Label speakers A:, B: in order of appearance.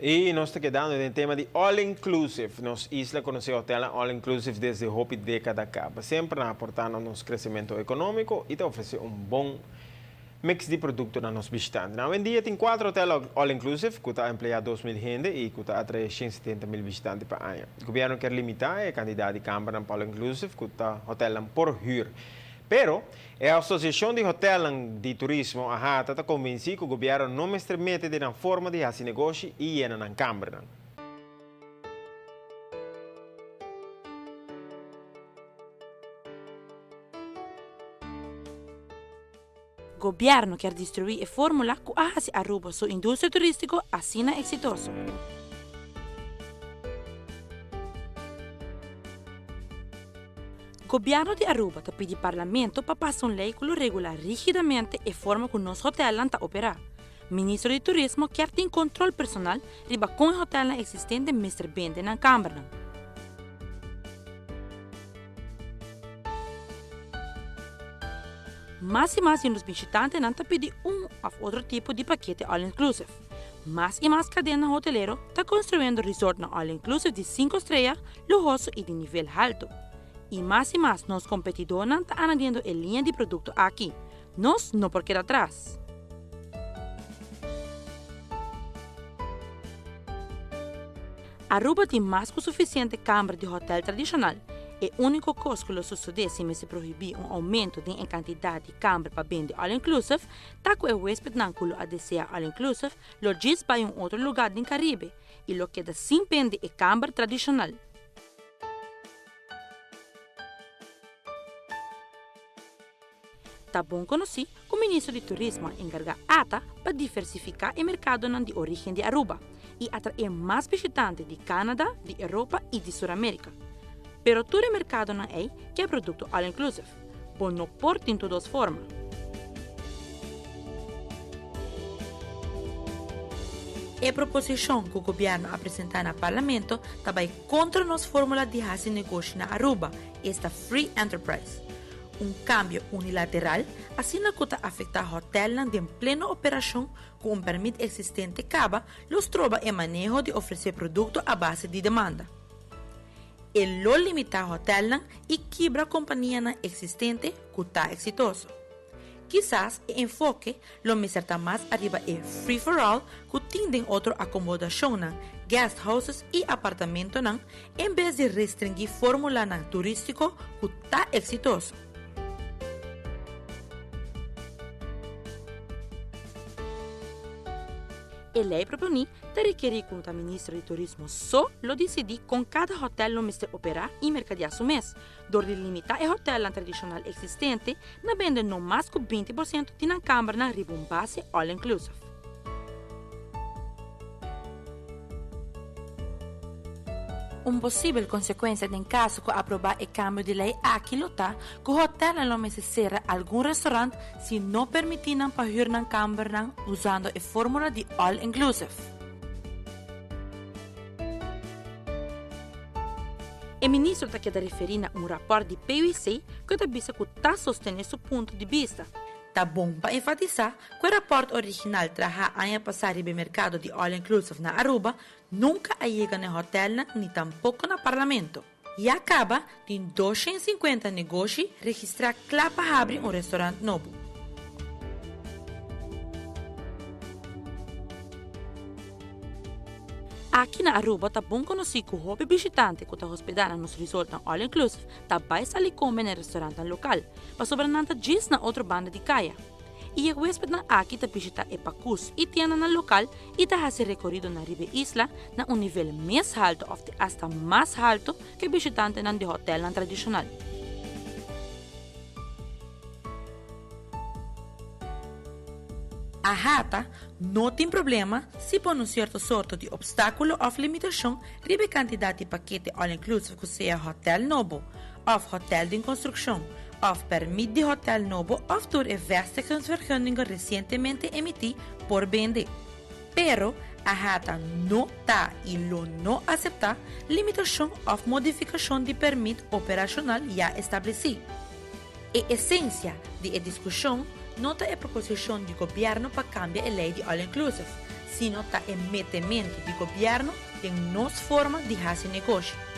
A: Y nos ta kedando den tema di all inclusive. Nos isla conoce hotelnan all inclusive desde hopi decada caba. Semper nan a aporta na nos crecemento economico y ta ofrece un bon mix di producto na nos bishitantenan. Awendia tin cuatro hotel all inclusive cu ta emplea 2000 hende y cu ta atrae 170 mil bishitante pa aña. Gobierno kier limita e cantidad di cambernan pa all inclusive cu ta hotelnan por huur. Pero, e Asociacion di Hotelnan di Turismo, AHATA, ta convenci cu gobierno no mester mete den nan forma di haci negoshi y yena nan cambernan.
B: Gobierno kier destrui e formula cu a haci Aruba su industria turistico asina exitoso. Gobierno di Aruba ta pidi Parlamento pa pasa un ley cu lo regula rigidamente e forma cu nos hotelnan ta opera. Ministro di Turismo kier tin control personal riba con e hotelnan existente mester bende nan cambernan. Mas y mas di nos bishitantenan ta pidi un of otro tipo di pakete all inclusive. Mas y mas cadena hotelero ta construyendo resortnan all inclusive di cinco strea, luhoso y di nivel halto. Y mas y mas nos competidornan ta añadiendo e liña di producto aki. Nos no por keda atras. Aruba tin mas cu suficiente camber di hotel tradicional. E unico cos cu lo sucede si mester prohibi un aumento den e cantidad di camber pa bende all inclusive ta cu e huespednan cu lo a desea all inclusive lo djis bay un otro lugar den Caribe y lo keda sin bende e camber tradicional. Ta bon conoci cu Ministro di Turismo a encarga ata pa diversifica e mercadonan di origen di Aruba y atrae mas bishitante di Canada, di Europa y di Sur America. Pero tur e mercadonan ey kier producto all inclusive. Bo no por tin tur dos forma. E proposicion cu Gobierno a presenta na Parlamento ta bay contra nos formula di haci negoshi na Aruba, esta free enterprise. Un cambio unilateral asina cu ta afecta hotelnan den pleno operacion cu un permit existente caba lo stroba e maneho di ofrece producto a base di demanda. E lo limita hotelnan y kibra companianan existente cu ta exitoso. Kisas e enfoke lo mester ta mas ariba e free for all cu tin den otro acomodacionnan, guest houses y apartamentonan en bes di restringui formulanan turistico cu ta exitoso. E ley proponi ta rekeri cu ta Minister di Turismo so lo dicidi con cada hotel lo mester opera y mercadea su mes, dor di limita e hotelnan tradicional existente na bende no mas cu 20% di nan cambernan riba un base all inclusive. Un posibel consecuencia den caso cu aproba e cambio di ley aki lo ta cu hotelnan lo mester cera algun restaurant si no permiti nan pa huur nan cambernan usando e formula di all inclusive. E ministro ta keda referi na un raport di PwC cu ta bisa cu ta sostene su punto di bista. Ta bon pa enfatisa cu e raport original traha aña pasa riba e mercado di all inclusive na Aruba nunca a yega na e hotelnan ni tampoco na Parlamento. Ya caba tin 250 negoshi registra cla pa habri un restaurant nobo. Aki na Aruba ta bon conoci cu hopi bishitante cu ta hospeda na nos resortnan all inclusive ta bay sali come na restaurantnan local, pasobra nan ta djis na otro banda di caya. Y e huespednan aki ta bishita e pacus y tiendanan local y ta haci recorido na riba e isla na un nivel mes halto of te hasta mas halto cu e bishitantenan di hotelnan tradicional. AHATA no tin problema si pone un cierto sorto di obstaculo of limitacion riba e cantidad di pakete all inclusive cu sea hotel nobo of hotel den construccion of permit di hotel nobo of tur e vestigingsvergunningen recientemente emiti por bende. Pero AHATA no ta y lo no acepta limitacion of modificacion di permit operacional ya estableci. E esencia di e discusion no ta e proposicion di gobierno pa cambia e ley di all inclusive, sino ta e metemento di gobierno den nos forma di haci negoshi.